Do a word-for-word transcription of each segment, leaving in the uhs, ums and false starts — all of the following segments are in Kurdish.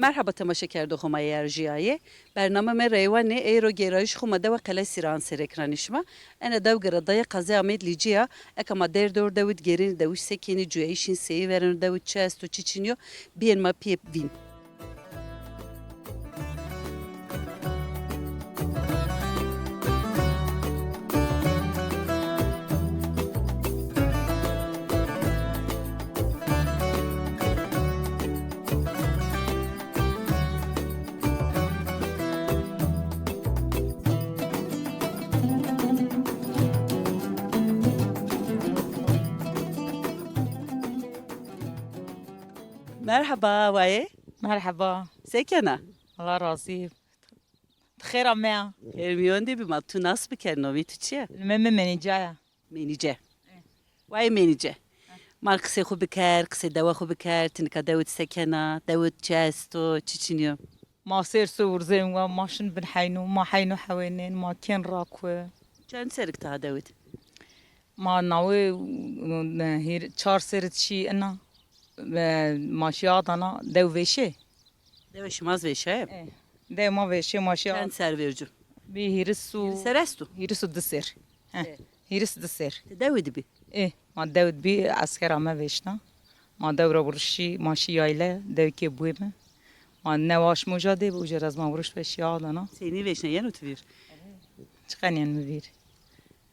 Merheba temaşekerdoxê ma yê erjiyayê. Bername me Reywanê, êro gêrayîş xwe ma dewa Qelesîran ser ekranê şima. Ene dew girêdayê qezê Amêd Lîciya, eka ma derdor dewit gêrîn dewit sekinî cuyayîşîn seyî verin dewit çi esto çi çinyo, biyên ma piyê vîn. Merhaba, wayê. Merhaba. Se kena? Allah razî. Xêra me ya. Xêr miyon de bî, ma tu nas biker, nomî tu çi ye? Nome me Menîca ya. Menîce. Wayê Menîce. Ma qisê xwe biker, qisê dewa xwe biker, tinika dewit sekena, dewit çi esto, çi çinyo? Ma sêr su urzên we, ma şin bin heyno, ma heyno hewênên, ma kên ra ku. Çend serik taha dewit? Ma nawe, e, hîr-, çar serit şî ina, e, ma şî Adana, dew vêşê. Dewe şima zî vêşe? E, dew ma vêşê, ma şî Çend ser vêrcu? Bî hîris û Hîris ser estu? Hîris û du ser. He, E. Hîris du ser. Te dewi dibî? E, ma dew dibî, eskera me vêşna. Ma dew ra wirişî, ma şî yayle, dewkê bûyê me. Ma ne waş moja dê, uca rez ma wiriş ve şî Adana. Sênî vêşne yeno tu vîr? Çiqenên mi vîr?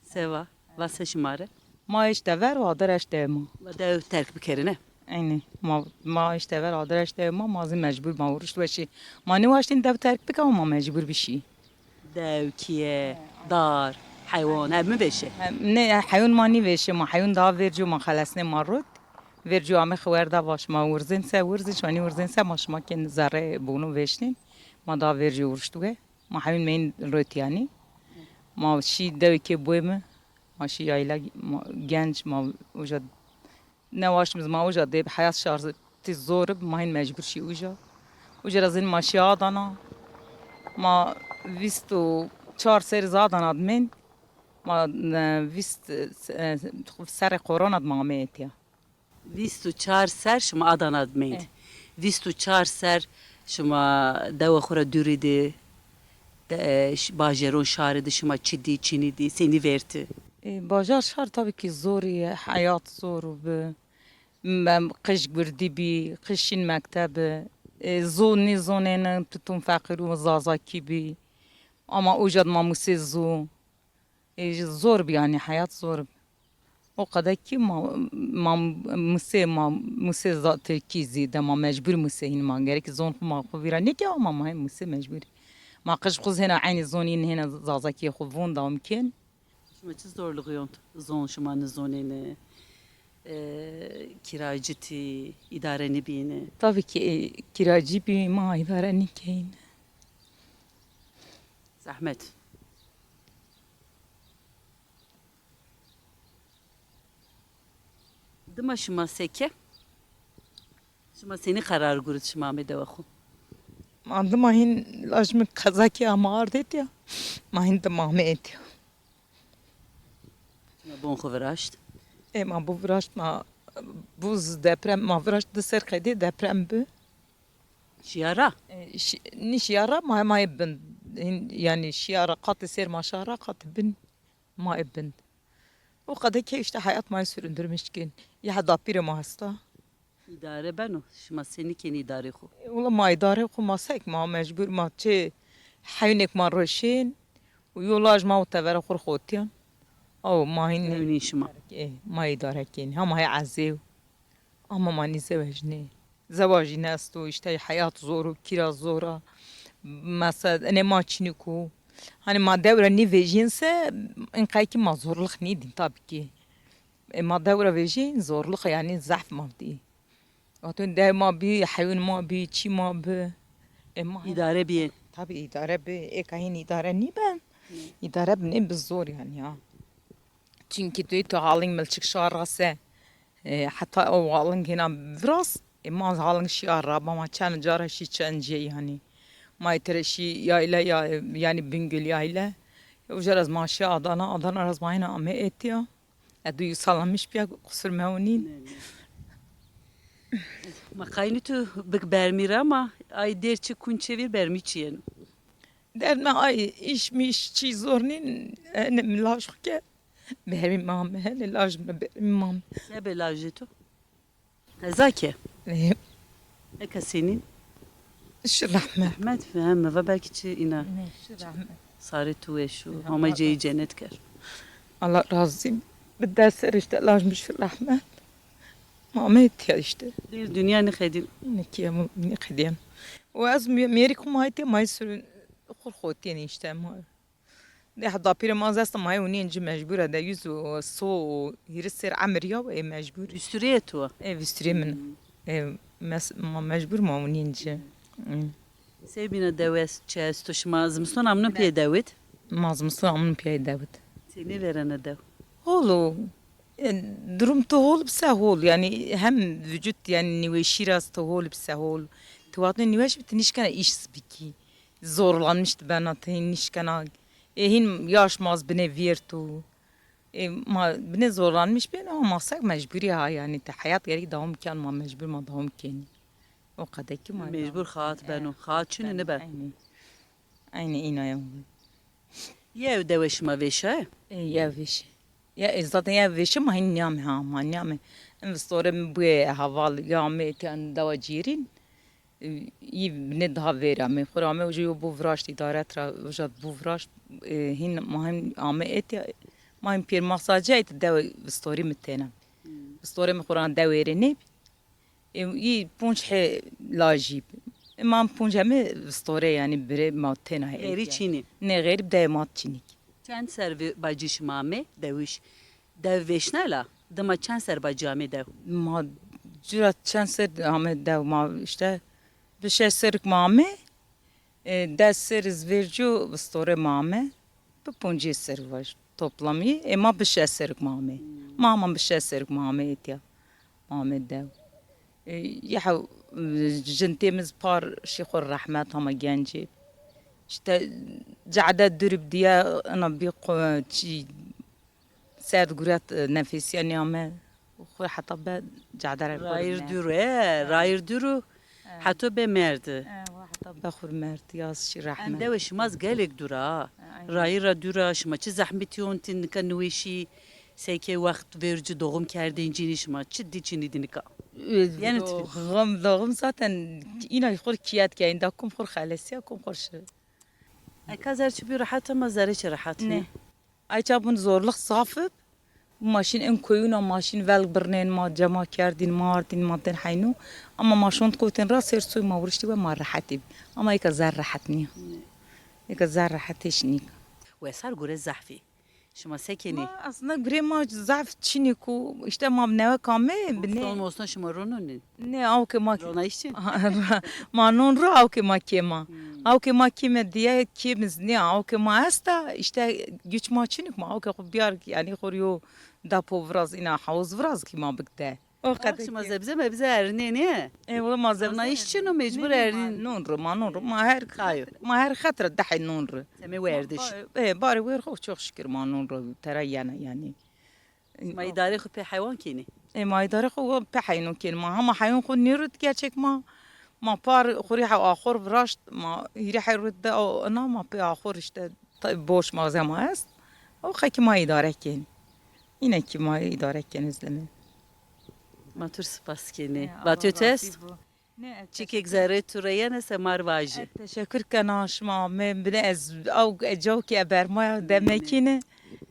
Seva, va se şima re? Ma eş dever û adar eş dev ma. Ma dew terk bikerine? Eynî. Ma, ma eş dever adar eş dev ma, ma zî mecbûr ma wiriş weşî. Ma nêwaştîn dew terk bike, ma mecbûr bişî. Dew, kiye, dar, heywan, hemî vêşe? Hem, ne, heywan ma nî vêşe, ma heywan daha vercu ma xelesne ma rot. Vercu ame xewer da va şima wirzên se, wirzin, şima nî wirzên se, ma şima kên zerre bunu vêşnên. Ma daha vercu wiriş we. Ma hewîn meyîn rot yanî. Ma şî dewekê boyê min. Ma şî yayla, ma genc, ma uca newaş, ma uca dê heyat şartî zor bi, ma hîn mecbûr şî uca. Uca ra zin ma şî Adana. Ma vîst û çar serî zî Adana dimên. Ma, e, vîst, e, serê korona di ma amê etiya. Vîst û çar ser şima Adana dimeyît. Eh. Vîst û çar ser şima dewa xwe re dûrî di, de, e, ş-, bajeron şarê di şima çi dî, çinî dî, senî verti? E, bajar şar tabii ki zor ye, heyat zor bi. Em, qij gurdî bî, qij şîn mektebi. E, zon nî zonên tutun feqîr û zazakî bî. Ama uca di ma musê zon. Ê, ji zor bi, yanî heyat zor bi. O qede ki ma, ma musê, ma musê za-, tirkî zî de ma mecbûr musê hîn ma. Gerek zon xwe ma xwe vîra neke ama ma hê musê mecbûr. Ma qij xwe hêna eynî zonî hêna zazakî xwe von dawam kin. Şima çi zorluğu yon zon şima nizonêne, e, kiracî tî, îdare nibîne? Tabii ki, e, kiracî bî ma îdare nikeyne. Zehmet. Dima şima seke? Şima senî qerar gurit şima amê dewa xwe? Ma dima hîn laj min qezakî ama ard etiya. Ma hîn dima amê etiya. Şima bon xwe viraşt? Ê ma bo viraşt ma bûz deprem ma viraşt di ser qedê deprem bi. Şiyara? E, şi-, nî şiyara ma hema hê bin. Hîn, yanî şiyara qatê ser ma şara qatê bin. Ma ê bin. O qede ke işte hayat ma süründürmüş kin. Ya dapîrê ma hesta. Îdare beno. Şima senî kên îdarê xwe? E, wala ma îdarê xwe ma sek ma mecbur ma çi heynek ma roşên û yolaj ma û tevera xwe xotiyan. Ew ma hîn Hewînî şima. E, ma îdare kên. Hema hê ezê. Ama ma nî zewecnê. Zewajî nesto, işte heyat zor û kira zor a. Mesela, ene ma çiniku. Hani ma dewra nî vejîn se, in qay ki ma zorluk nîdin tabii ki. E, ma dewra vejîn zorluk yani zehf ma dî. Hatun dev ma bî, heywan ma bî, çî ma bi. E, ma Îdare biyên. Tabii idare bi. E, kahin idare nî ben. Hı. İdare bi ne bi zor yani ya. Çünkü tu, tu haling milçik şar rase. E, heta o haling hina viras. E, ma haling şi araba, ma çend cara şi çend cê yani. Ma tere şi yayle ya, yani Bingöl yayle. E, uca raz ma şi Adana, Adana raz ma yine ame etiya. E, duyu salamış bir kusur mevnin. Ne, ne. Ma qaynî tu bik bermî re ma ay dêr çi kûn çêvîr bermî çi yeno? Derd me ay îş mîş çî zor nîn, enim laj xwe ke. Bermî mam, hele laj me bermî mam. Ne be lajê tu? Hezake? Ê. Eke senîn? Şir Rehmet. Rehmet, hem me ve belkî çi îna. Ê, Şir Rehmet. Sarê tu weş û hama ceyî cennet ker. Allah razî. Bi dest ser işte laj min Şir Rehmet. Mamê tiya işte. Dêr dinya nixedîn. Nikiye mu nixedîn. Û ez mê-, mêrî ku mayê tê mayê sürün xur xotiyên işte ma. De heta pîrê ma zesta mayê û nîn ci mecbûr e de yüz û so û hîris ser emir ya e mecbûr. Visturiye tu? E visturiye min. E mes-, ma mecbûr ma û nîn ci. Sey bîna dew est, çi est tu şima zimiston amnon piyê dewit? Ma zimiston amnon piyê dewit. Sê nêverene dew? Hol o. E, durum tu hol bise hol. Yani hem vücut yani nîweşî rast tu hol bise hol. Tu watine nîweş bi tu nişkene iş bikî. Zorlanmış tu bena tu hîn nişkena. E, hîn yaş maz bine vîr tu. E, ma bine zorlanmış bine ama masak mecburi ha yani te hayat gerek devam ken ma mecbur ma devam keni. O kadar ki ma Mecbur xaat beno. Xaat çün ne be? Aynı. Aynı ina ya. Ye ev dewe şima vêşa? E, ye vêşe. Ya, e, zaten ye vêşe ma hîn niyame ha, ma niyame. Em vistore min bûye heval, ya me tiyan dewa cîrîn. E, yî ne daha vêra me. Xura me uca yo bû viraşt îdaret ra, uca bû viraşt. E, hîn ma hîn ame et ya. Ma hîn pêr masace et dewe vistorî mi têne. Vistorê mi xuran dewêrê nêbî. Ê, î punc he lajî. Ê, man punc heme vistore, yani bire ma tena he. Xêrî çînî. Ne xêrî bi dewê ma çînîk. Çend ser vi-, bacî şima amê dewiş? Dev vêşna la, dima çend ser bacî amê dew? Ma cura çend ser amê dew ma işte bi şeş serik ma amê. E, des ser iz vercu vistore ma amê. Bi poncê ser vaj toplamî. E, ma bi şeş serik ma amê. Ma, ma bi şeş serik ma amê etiya. Ma amê dew. E, ya hew, e, jin têmiz par şî xwe rehmet hama gencê. İşte cade durib diye ana bir ko-, çi Serd guret, e, nefesiya niyame. Xwe heta be cadere Rayir dûr e, rayir dûr û heto be merdi. E, wa heta be xur merdi, ya şî Em rahmet. Dewe şima z gelek dûr a. Aynen. Rayir ra dûr a, şima çi zehmetî hon tin nika niweşî, seke wext verci doğum kerdên cînî şima çi dî çinî di nika? E, Yani do-, tipî. Doğum, doğum zaten ina xur kiyet ke, inda kum xur xelesiya, kum xur şi. Eka zer çi bî rehet ama zerê çi rehet Ne. Ne. Ay çapun zorluk zaf ib. Maşîn in koyuna maşîn vel birnên ma cema kerdin, ma artin, ma tên heyno. Ama ma şond kotin ra ser soy ma wurişti ve ma rehet ib. Ama eka zer rehet niya. Eka zer rehet hiç nik. Wesar gure zahfî. Şima sekinî? Ma aslında gure ma zaf çini ku işte ma newe kame bine. Son mosna şima rono ne? Ne, awke ma Ronayîş çi? Ma non ro awke ma kêma. Hmm. Awke ma kême diye kêmiz ne, awke ma esta, işte güç ma çinik ma, awke xo biyar, yani xor yo dapo viraz ina havuz viraz ki ma bikde. O kadar. Şima ki zebze mebze erinê ne? E, wala ma zebze. Ronayîş çin o mecbur Ne, ne, erin. Ma non ro, ma non ro, ma her Kayo. Ma her xetra dehê non ro. Semê werdiş. Ba-, e, barê wer xo çok şükür ma non ro tera yana yani. Ma îdarê xwe pê heywan kênî? Ê, ma îdarê xwe pê heyno kên. Ma hema heywan xwe nêrût gerçek ma. Ma par xurî hew axor viraşt, ma hîrê heyrût de o ina ma pê axor işte ta-, boş ma zema est. O xekî ma îdare kên. Yine ki ma îdare kên izleme. Ma tur spas kênî. Vatê tu est? Ne, ez Çikek teşekkür zerê tu re yene se mar vajî. Ez teşekkür kena şima me bile ez ew ecawkî e bermaya demekî ne.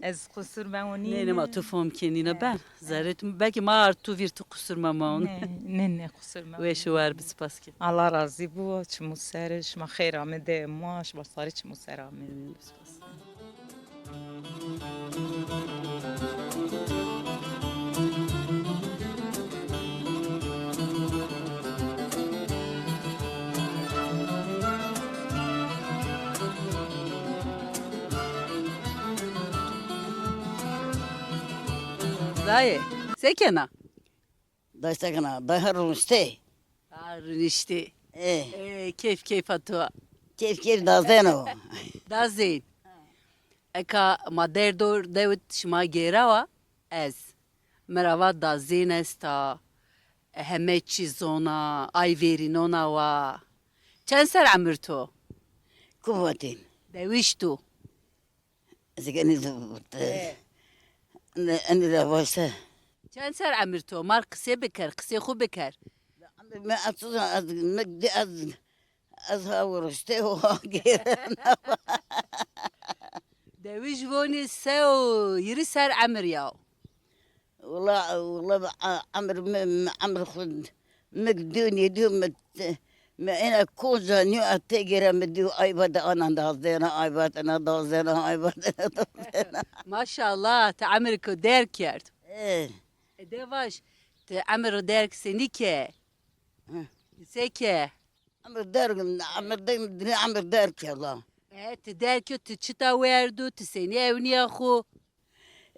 Ez qusur me onî Nê, nê, ma tu fom kênî ne ben. Zerê tu belkî ma ar tu vîr tu qusur me ma on. Ne, ne, ne, qusur me Wê şi wer bi spas kê. Allah razî bû, çimû ser, şima xêr amede ma, şima sarî çimû ser amede. Dayê, se kena? Dayê se kena? Dayê her rûniştê. Ha, rûniştê. Ê. Ê, keyf keyfa tu. Keyf keyf dazên o. Dazên. Eka ma derdor dewit şima gêrawa ez. Mirava dazên esta. Heme çî zona, ay vêrînona wa. Çend ser emir to? Kuvatîn. Dewişt tu? Ez genî zût. Enî de vaşe. Çend ser emir to? Mar qisê biker, qisê xwe biker. Emir me ez, ez, me di ez, ez ha wirişte û ha gêrena. Dewij vonî se û yirî ser emir ya. Wala, wala, a-, emir me, me emir xwe, me dûnî dû me, me ena koca nî a tê gere me dû ay va de anan dazena, ay va de na dazena, ay va de na dazena. Maşallah, te emir ku derg kerd. Eh. E de vaş, te emir derg senî ke? Hı. Se ke? Emir derg, emir de, emir derg ke la. E, te derg ke, te çita werdu, te senî ewnîya xwe?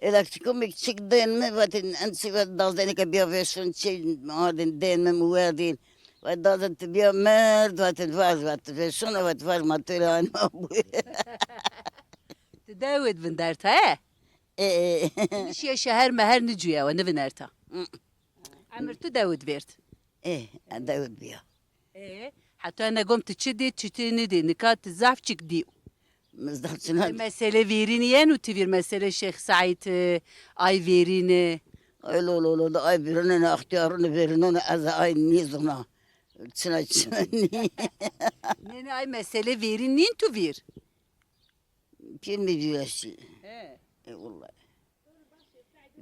Elektrîko me kiçik dên me, vetin en çi vet dazdeneke biya veşon çi adin dên me mi werdin. Vet dazen ti biya merd, vetin vaz, vet veşon, vet vaz ma tele anma bu. Tu dewê di vin derta, he? E, e. Nişiye şeher meher nicuye we nivinerta. Hı. Emir tu dewê di vêrt. E, dewê biya. E, heta ne gom tu çi dî, çi tu nidî, nika tu zaf çik dî. Mizda çinan. Mesele vêrîn yên û tu vîr mesele Şêx Seîd, e, ay vêrîn e. Ay lo lo lo da ay vêrîn e, extiyarın vêrîn e, ez ay nîzona. Çina çina nî. Ne ne ay mesele vêrîn nîn tu vîr. Pîr mi vîr eşî. He. E, wallahî.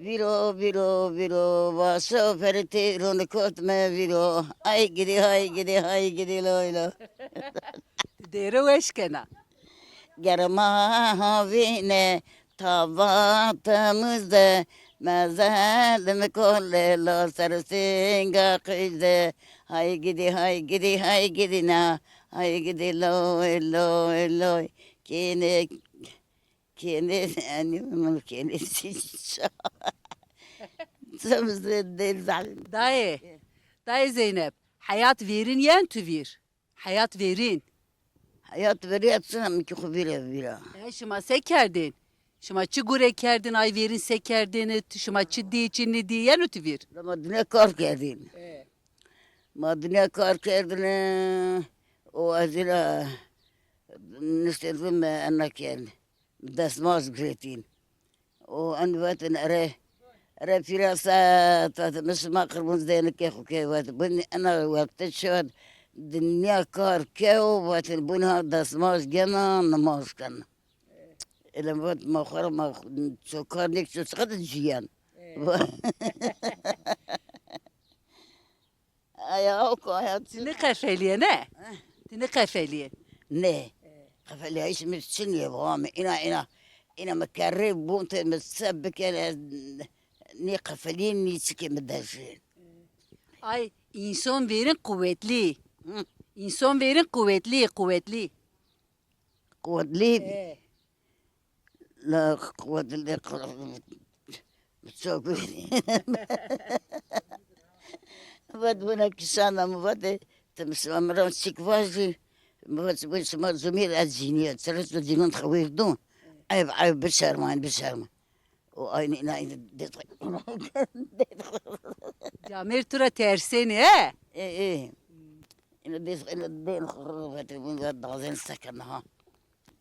Vîro, vîro, vîro, va şoferê têro nikot me vîro. Ay gidî, hay gidî, hay gidî, loy lo. Dêre weş kena. Germa havîne, tava temiz de, mezel mi kole lo ser singa qîz de. Hay gidî, hay gidî, hay gidî na, hay gidî, loy, loy, loy. Kêne Kênê, enî min kênê çîça. Çim zê dêl zahî. Dayê, dayê Zeynep, heyat vêrin yen tu vîr? Heyat vêrin. Heyat vêrin ya çi min ki xwe vîre vîra. E, şima se kerdin? Şima çi gure kerdin, ay vêrin se kerdin, şima çi dî, çi nidî, yeno tu vîr? Ma dine kar kerdin. E. Ma dine kar kerdin, o ez ira niştezim ena kerdin. Destmaz girêtîn. Û en vetin ere, ere pîra se, vetin, min sima qirbûn zênikê xwe ke, vetin, bin ena wexte şewet dinya kar ke û vetin, bin ha destmaz gena, nimaz ken. Ele vet ma xwe re ma çokar nek ço çiqet ciyan. Aya, o ku aya çi? Ti niqefeliye, ne? Eh. Ti niqefeliye. Ne. Eh. Qefeliyayîş min çi niye, baba min? Îna, îna, îna min kerrê bûn tê min se bike, ne, nê qefeliyê, nê çikê min dejê. Ay, însan vêrin quwetlî. Hı. Însan vêrin quwetlî, quwetlî. Quwetlî. Eh. La quwet li qir-, bi çav vet wina kişana min vet, te min sima min re çik vajî, min vet, wê sima zumîr ez cînî ye, çira tu cînan xewir dû. Eyb, eyb, bişermayîn, bişermayîn. O aynî, aynî dê. Camêr tu re tersênê, he? Ê, ê. Ina dê, ina dê, vet, win vet dazên sekin ha.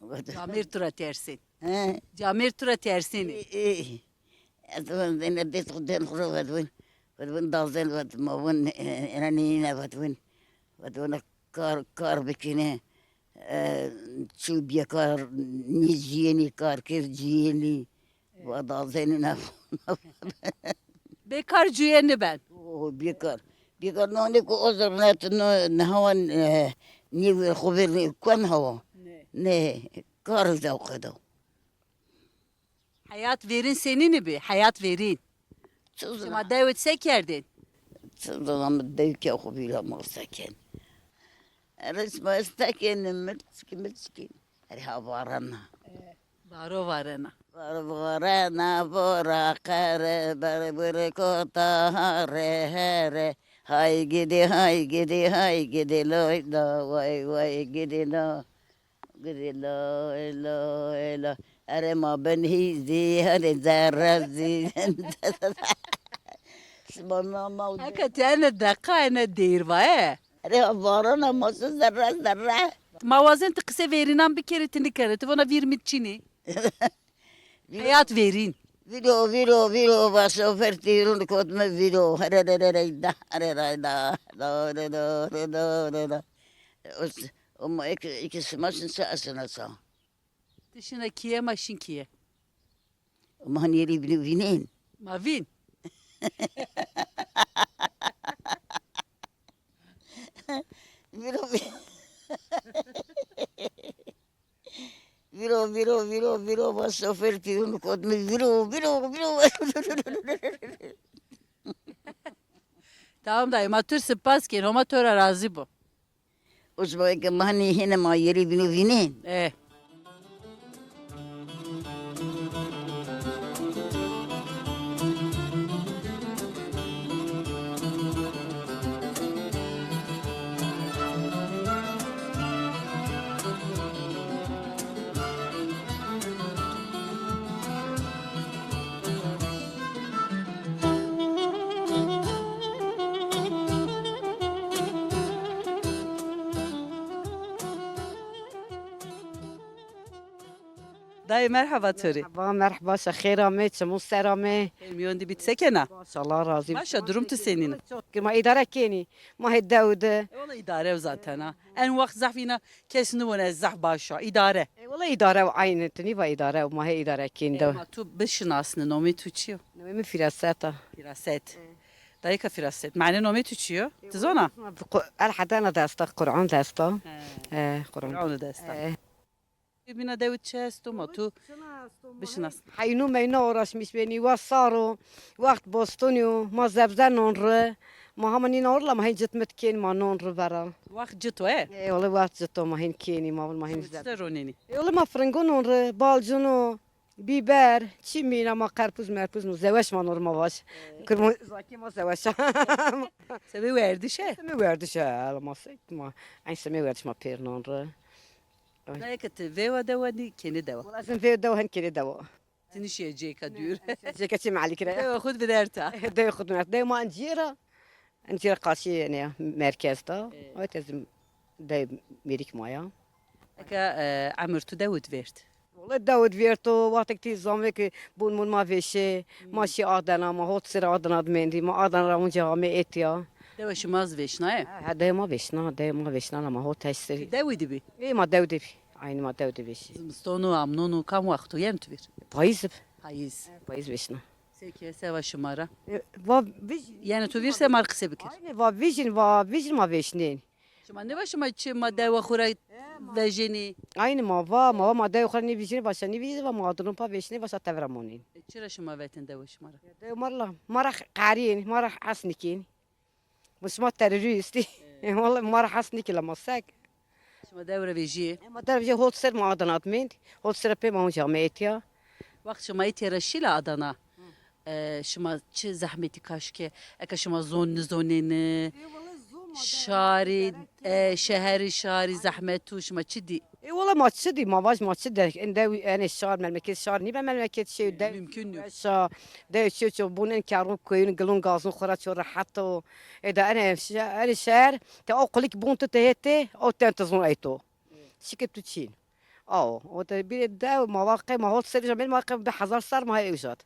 Camêr tu re tersên. He? Camêr tu re tersênê. Ê, ê. Ez wen dene dest xwe den xwe vet win. Vet win dazen vet ma win, e, ena nîne vet win. Vet win kar, kar bikine. E, çû biyekar nî ciyênî, kar kir ciyênî. Va dazenî ne. Bêkar cuyê niben. O, bêkar. Bêkar nanê ku o zernet no, ne hawan, e, nî xwe ver kuen hawa. Ne. Ne, kar zewqe da. Heyat vêrin senî nibi? Heyat vêrin. Çi zina? Şima dewit se kerdin? Çi zina min dewke xwe vîra ma se ken. Erê sima ez tekenim, mirçikî, mirçikî. Erê ha varena. Varo varena. Varo varena, vora qere, ber bir kota hare here. Hay gidi, hay gidi, hay gidi, loy da, vay, vay gidi da. Gidi loy, loy, loy. Erê ma bin hîzî, hadi zerrezî. Bana ma Heke te ne deqa ne dêr va e. Re varana ma su zerre zerre. Ma wazen tu qise vêrinan bikerî tu nikere. Tu vana vîr mit çinî. Vîro. Heyat vêrîn. Vîro, vîro, vîro, va şofer tîrûn kot me vîro. Here, re, re, re, da, here, re, da, da, re, da, re, da, re, da. Os, o ma ek, iki smaşın sa asına sa. Tu şine kiye ma şin kiye. O ma hani yeri bini vinin. Ma vin. Vîro, vî-, vîro, vîro, vîro, vîro, va şofer tîrûn kot me vîro, vîro, vîro. Tamam dayê, ma tu spas kên, Homa tu ra razî bo. Uzbeke mani hine ma yeri binu vînên. E. Dayê, merheba to rê. Merheba, merheba, şe xêra me, çimû sera me. Xêr miyon dibît, sekena? Baş, Allah razî. Baş e, durum tu senîn? Çok, ma îdare kênî. Ma hê dew de. E, wala îdare ew zaten ha. En wext zehf îna kes nibûne zehf baş a. Îdare. E, wala îdare ew aynî. Tu nîva îdare ew, ma hê îdare kên E, de. Ma tu bişinasne, nomê tu çi yo? Nomê min Firaset a. Firaset. E. Dayika Firaset. Mane nomê tu çi yo? E, tu zona? Ku-, Elhedena desta, Qur'an desta. He. E, Qur'an. Qur'an desta. E. Bîna dewit çi esto ma tu bişinas. Heynû meyna uğraşmış beni, wa saro, wext bostonî yo, ma zebze non ri, ma hama nîna orla ma hên cit mit kên ma non ri vera. Wext cit o, e? E, wala wext cit o ma hên kênî, ma ma hên zebze. Çi de ronênî? E, wala ma firingo non ri, balcino, biber, çi mîna ma qerpuz merpuz no, zeweş ma non ri ma vaş. E. Kirmo zakê ma zeweş. Semê werdiş e? Semê werdiş e, ela ma sek ma. Eyn semê werdiş ma pêr non ri. Dayê ke tu vêwa dewa nî kênê dewa? Wala ez vê dewa hin kênê dewa. Tu nişiye cêka dûr. Cêka çê mehlî kire. Dewa xwe bi derta. Dewa xwe bi derta. Dewa ma encîra. Encîra qarşî yani merkez da. Evet. Evet, ez dew mêrik maya. Eke, e, emir tu dewit vêrt? Wala dewit vêrto, wextek tî zamvek bûn mûn ma vêşê, ma şî Adena, ma hot sira Adena dimêndî, ma Adena ra hûn cî hamê êtiya. Dewa şima zî vêşnaye? Ha, ha, dewa ma vêşna, dewa ma vêşna, la ma hot heşt serî. Dewî dibî? Ê, ma dew dibî. Aynî ma dew dibî şî. Zimiston û amnon û kam wext o, yên tu vîr? Payîz ib. Payîz. Payîz vêşna. Seki, seva şima ra? E, va vij- Yani tu vîr se mar qise bikir? Aynî va vijin, va vijin ma vêşnên. Şima nêva şima çi ma dewa xwe re vejênî? Aynî ma va, ma va ma dewa xwe re nêvijînî, va şe nêvijînî, va ma adilon pa vêşnê, va şe tevra monîn. E, çira şima vetin dewa şima re? Dewa ma re la, ma re qerîn, ma re hes nikîn. Bu şima terorîstî. Wala ma re hes nikî la ma sek. Şima dew re vejî? E, ma dew re vejî hot ser ma Adana dimênd. Hot ser pê ma hûn camê êtiya. Wext şima êtiya re şî la Adana. E, şima çi zehmetî kaşke, eke şima zon nizonên, şarî, e, şeherî, şarî zehmet û şima çi dî? E, wala ma çi dî, ma vaj ma çi de, en dew, enê şar, memleket şar nîbe, memleket şey, dew. Mümkün yok. Şa, dew çi ço bûn en kerû koyun, gilûn gazûn xwe ra ço rehet o. E da enê şe-, enê şeher, te o qulik bûn tu te hê tê, o ten tu zon ey to. Şike tu çîn. Aw, o te bîrê dew ma va qey ma hot serî jamêr ma qey bi hezar sar ma hê ujat.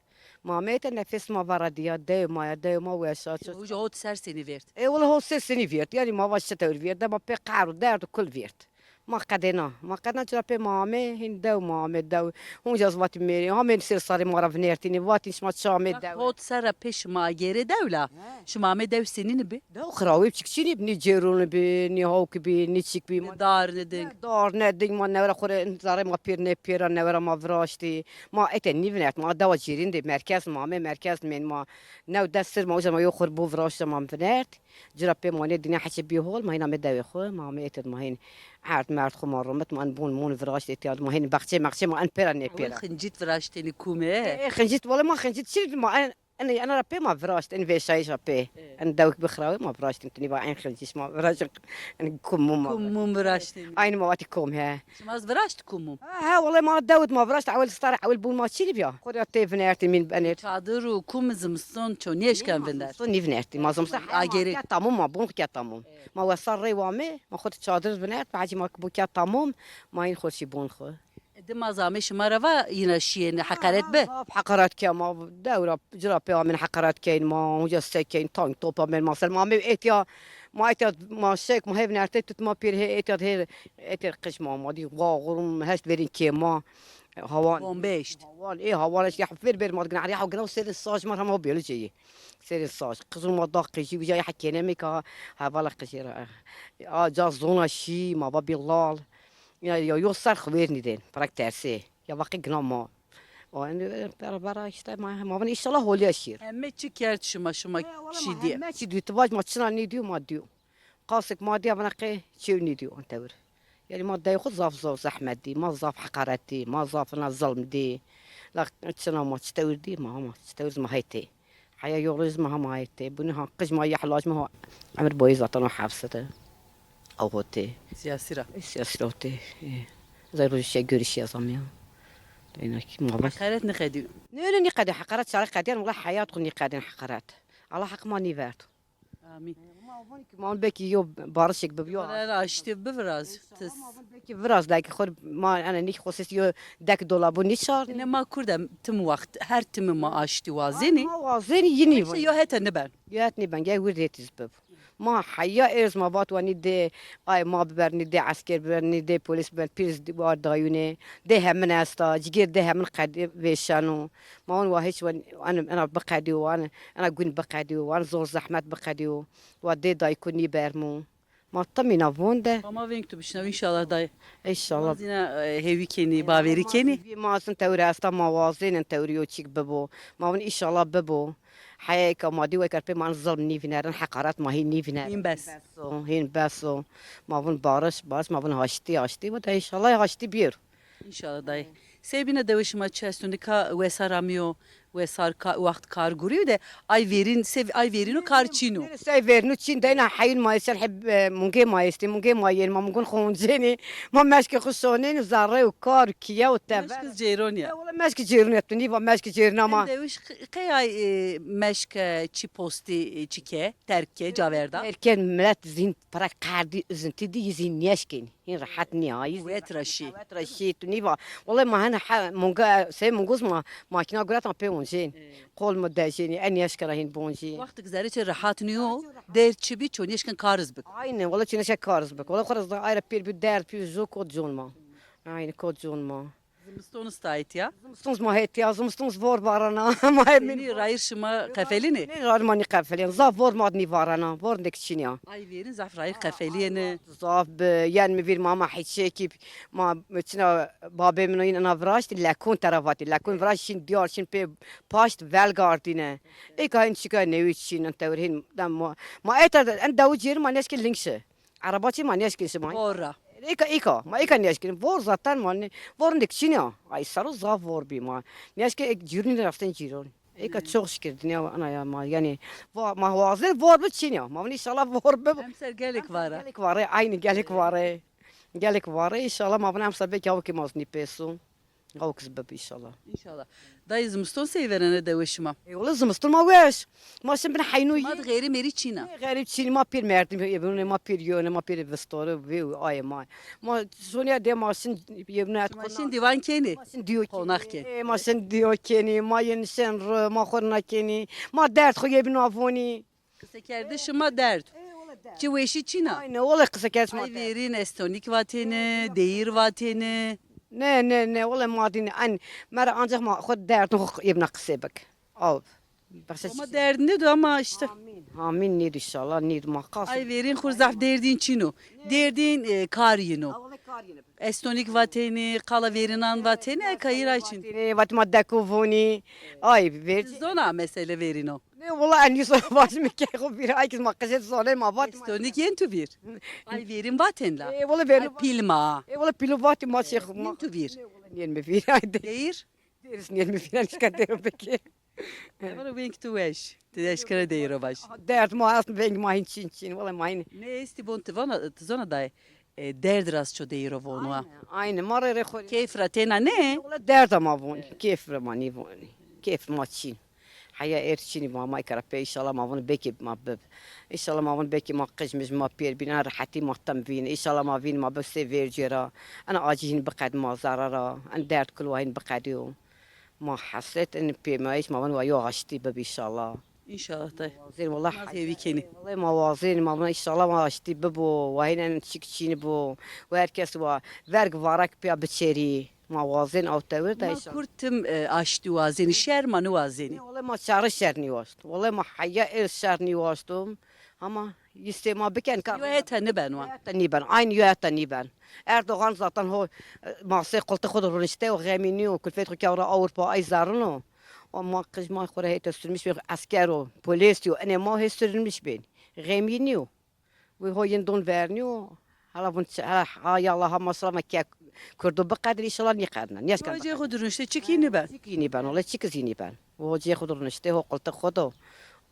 Ma mê te nefes ma va rediya, dew ma ya, dew ma weşa. Uca hot ser senî vêrt? E, wala hot ser senî vêrt. Yani ma va şi tewr vêrt. De ma pê qehro derd kul vêrt. Ma qedêna. Ma qedna çira pê ma amê, hîn dew ma amê dew. Hûn ca vatî mêrî. Hamên ser sarê ma ra vinêrtînî. Vatîn şima çi amê dew. Hot ser re pê şima gêrê dew la. He. Şima amê dew senî nibi? Dew xirawî bi çikçînî bi, nî cêrûn bi, nî hawk bi, nî çik bi. Ne dar ne ding. Ne dar ne ding, ma newera xwe re zarê ma pêr ne pêra newera ma viraştî. Ma ete nîvinert, ma dewa cêrîn de merkez ma me merkez mên ma new des sir ma uca ma yo xwe bo viraşte ma vinert. Cira pê ma nê dîne heçe bî hol, ma hîna me dewê xwe, ma me ete ma hîn erd merd xwe ma romit, ma en bûn mûn viraştê tiya, ma hîn baxçe maxçe ma en pêra ne pêra. Xincît viraştênî kû me? E, e, xincît, wala ma xincît çi ma en Ene, ene ra pê ma viraşt, en vêşayîşa pê. Evet. En dewik bixrawê ma viraştin, tu nîva en xilciş ma viraştin, en kum mum ma. Kum mum viraştin. Aynı ma vatî kum he. Şima ez viraşt kum mum? Ha, ha, wele ma dewit ma viraşt, ewil star, ewil bûn ma çî biya. Xwedê tê vinertin min benêt. Çadir û kum zimiston ço nêşken viner. Zimiston nî vinertin, ma zimiston. Agêrê. Ya tamam ma, bûn ya tamam. Ma wesar rê wame, ma xwed çadir vinert, ma hacî ma bû ya tamam, ma in xweşî bûn xwe. Di ma zamê şima re va yine şiyên heqaret be? Zaf heqaret ke ma dewra cira pê amin heqaret keyn ma, hunca se keyn, tank topa men ma ser ma me etiya, ma etiya ma şek ma hev nerte tut ma pir he etiya her etiya qij ma ma di va gurum hest verin ke ma hawan. Bombe işte. Hawan, e hawan işte ya fer ber ma gna ya gna serin saj ma ma biyoloji. Serin saj. Qizun ma da qiji uca ya kene me ka havala qiji ra. A ca zona şi ma va bilal. Ya, ya, yo ser xwêr nîdên, pirak tersê. Ya vaqî gina ma. O, em, bera, bera işte ma, ma vin inşallah holiya şîr. Heme çi kerd şima, şima şî diye. Heme çi diyo, tu vac ma çina nîdiyo, ma diyo. Qasik ma diya vana qê çew nîdiyo, an tewir. Yani ma dey xwe zaf zor zehmet dî, ma zaf heqaret dî, ma zaf na zilm dî. La çina ma çi tewir dî, ma, ma çi tewir ma heytê. Heya yolê ji me hema hê tê. Bûne ha qij ma yeh laj me ha. Emir boyê zaten o hepse de. Ew hotê. Siyasî ra. Siyasî ra hotê. Zay roj şey görüşe zamiya. Demek ki ma bak. Heqaret ne qediyo? Ne öyle ne qediyo? Heqaret çare qediyan wala hayat xu ne qediyan heqaret. Allah haq ma nîvert. Amîn. Ma von ki ma belki yo barışık bi yo. Wala aştê bi viraz. Tis. Belki viraz da ki xor ma ana nik xosesi yo dek dolabı niçar. Ne ma kurda tim waxt, her tim ma aştî wazenî. Ma wazenî yini. Yo hete niben. Yo hete niben, gel wir detiz bib. Ma heya erz ma vat wani de ay ma biber ni de esker biber ni de polis biber pir war dayune de hemin esta, cigir de hemin qed veşano. Ma wan wa hiç wan, an, ana biqediyo, an, ana gun biqediyo, an zor zehmet biqediyo. Wa dê dayku nî bermû. Ma timîna von de. Ma veng tu bişnav, înşallah dayê. Înşallah. Ma zîna, e, hêwî kenî, bawerî kenî. Ma zin tewrê esta, ma wazênin tewrî yo çîk bibo. Ma vin înşallah bibo. Heyeka ma dî wekar pê ma zilm nîvînerin, heqaret ma hîn nîvînerin. Hîn bes. Beso, hîn beso. Ma vin barış, barış, ma vin haştî, haştî. Ve de înşallah haştî bîr. Înşallah dayê. Sey bîne dewê şima çi esto nika wesar amiyo, wesar ka, waxt kar guriyo de ay verîn, se ay verîno kar çîno. Se ay verîno çîn de na heyîn ma êsel heb, e, mungê ma êstî, mungê ma yên ma mungun xoncenî, ma meşke xu sonên zerre û kar û kiye û teve. Meşk cêron ya. E, wala meşk cêron ya, tu nîva meşk cêron ama. Dewiş qey ay, e, meşk, e, çi postî, e, çi ke, terk ke, caverda. Erken millet zîn para qerdî, üzüntü dî zîn nêşkên. Hîn rehet nîya. Wet reşî. Wet reşî, tu nîva. Wele ma hene he, munga, sey munguz ma, makîna gureta pê oncên. Ê. Qol mu dejênî, en eşkera hîn boncî. Wextik zerê çi rehat nîyo, der çi bî, ço nêşkin kariz bik. Aynen, wele çi nêşe kariz bik. Wele xwe re zda ayra pêr bî, derd pî, zo kot con ma. Aynen, kot con ma. Zimiston stayt ya. Zimiston ma hetiya, zimiston vor barana. Ma hep min. Nî rayir şima qefelînê? Nî rayir ma nî qefelîn. Zaf vor ma nî varana. Vor nek çînya. Ay verin zaf rayir qefelîyene. Zaf bi, yan mi vir mama hiçekî, ma çina babê min o yîn ena viraştî, lekon tera vatî. Lekon viraştî şîn diyar, şîn pê paşt velgardîne. Êka hin çika newî çîn, en tewir hin, dem ma, ma eta, en dawu cêr ma neşke lingşe. Araba çî ma neşke şima. Bora. Êka, êka, ma êka neşke. Vor zaten ma ne, vor nek çîn ya. Ay saro zaf vor bî ma. Neşke ek cîrûn raften cîrûn. Êka çok şükür dinya ana ya ma. Yani, va, ma wazir vor bi çîn ya. Ma inşallah vor bi. Em ser gelek vara. Gelek vare, aynı gelek vare. Gelek vare, inşallah ma buna em ser belki avki ma zni pesu. Avkiz bib inşallah. İnşallah. Dayê zimiston sey verene dewê şima? E, wala zimiston ma weş. Ma şin bin heynû. Ma yî. Xêrî mêrî çîna. E, xêrî çîn ma pir merdim, e, ma pir yone, ma pir vistore, vê û ayê ma. Ma sonya de ma şin yevne et. Ma şin diwan kenî. Ma şin diyo kenî. Qonax kenî. E, ma şin diyo kenî, ma yin şin ru, ma xorna kenî. Ma derd xo yevne avonî. Qise kerde şima derd. Çi weşî çîna. Aynen, wala qise kerde şima. Ay verîn estonik vatêne, deyir vatêne. Ne, ne, ne, wala ma dîne. En, mera ancak ma xo derdin xo yevna qise bik. Av. Ama derd ne do ama işte. Amin. Amin, nîd inşallah, nîd ma qas. Ay verîn xur zaf derdin çîno. Derdin, e, kar yino. Estonik vatêne, qala verînan vatêne, kayîra çîn. Vatêne, vat ma deko vonî. Ay, ver. Zona mesele verîno. Ne, wala en yusuf baş mi ke xo bir ay kız ma qeşet zone ma vat. Estonik yên tu vir. Ay verîn vatên la. E, wala verîn. Ay pilma. E, wala pilo vatî ma şey xo ma. Yên tu vir. Ne, wala nîn mi vir ay de. Deyir. Deriz nîn mi vir ay şka derim peki. Valla wênk tu weş. Tu eşkere deyro baş. Derd ma est veng ma hin çin çin. Wala ma hin. Ne esti bon tu vana, tu zona dayê. E, derd rast ço deyro von wa. Aynı ma re re xori. Keyf ra têna ne? Wala derd ma von. Keyf re ma ni von. Keyf ma çin. Haya er çini ma ma kara pe inşallah ma von beki ma bib. İnşallah ma von beki ma qijmiş ma piyer bin, en rahati ma tam vin. İnşallah ma vin ma bib se vercera. Ana acı hin biqed ma zarara. En derd kulwa hin biqediyo. Ma hasret en pêmayîş ma van wa yo aştî bib inşallah. İnşallah tay. Wazên wala Naz hêvî kenî. Wala ma wazên ma van inşallah wa aştî bibo. Wa hîn en çik çîn bo. Wa her kes wa verg varak piya biçerî. Ma wazên ew tewir de Ma inşallah. Kurd tim e, aştî wazênî, şer ma niwazênî. Wala ma çare şer nîwaşt. Wala ma heya el şer nîwaştum. Ama yistê ma biken ka. Yo heta niben wan. Heta nîben. Aynı yo heta nîben. Erdogan zaten ho masê qultê xwe de rûnişte û xemînî û kulfet xwe kewra Ewropa ay zarino. O ma qij ma xwe re hête sürmüş bin esker û polis û enê ma hê sürmüş bin. Xemînî û. Wî ho yin don vernî û. Hala vun ç- ha, ha ya Allah ha maşallah ma ke Kurdo biqedin inşallah nîqedin. Nîşkan. Hocê xwe duruşte çikî niben. Çikî nîben, wala çik zî nîben. Û hocê xwe duruşte ho qultê xwe do.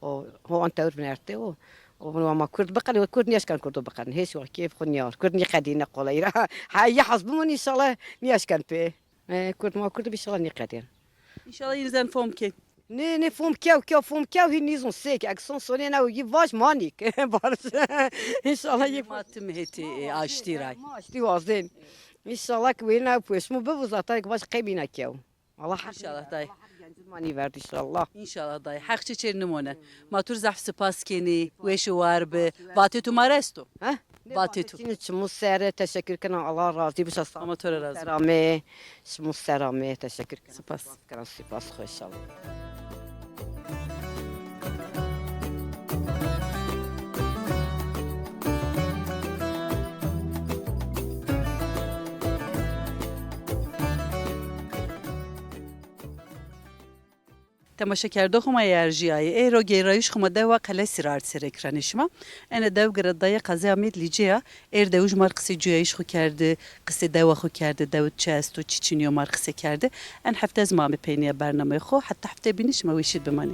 O ho an tewr binerte o. O vun ma Kurd biqedin, Kurd nîşkan Kurdo biqedin. Hêş wa keyf xwe niyar. Kurd nîqedîne qolay ra. Ha ya haz bimun inşallah nîşkan pê. E, Kurd ma Kurd inşallah nîqedin. İnşallah yeniden fom ken. Ne ne fom kew kew fom kew hin nîzon sek. Ek son sonê ne yî vaj manik. Barış. İnşallah yî Ma tim heti e, aştî ray. Ma aştî wazên. İnşallah ki wêna pêşmû bibu zaten ki baş qebîna kew. Allah hak İnşallah dayê. Gencin manî verdi inşallah. İnşallah dayê. Heq çi çêr nimone. Ma tur zaf spas kenî. Weş û war bi. Vatê tu ma resto. He? Vatê tu. Çimû sere teşekkür kena Allah razî bişa sağ. Ama tu re razî. Seramê. Çimû seramê teşekkür kena. Spas. Kena spas xwe inşallah. Temaşekerdo xwe ma yê erjiyayê. Êro gêrayîş xwe ma dewa Qelesî ra ard ser ekranê şima. Ene dew girêdayê qezaya Amêd Lîceya. Êr dew ji mar qisê cuyayîş xwe kerdi, qisê dewa xwe kerdi, dew çi esto, çi çinyo mar qise kerdi. En hefte ez ma amê peyniya bernameyê xwe. Heta hefte bînî şima weşîd bimanî.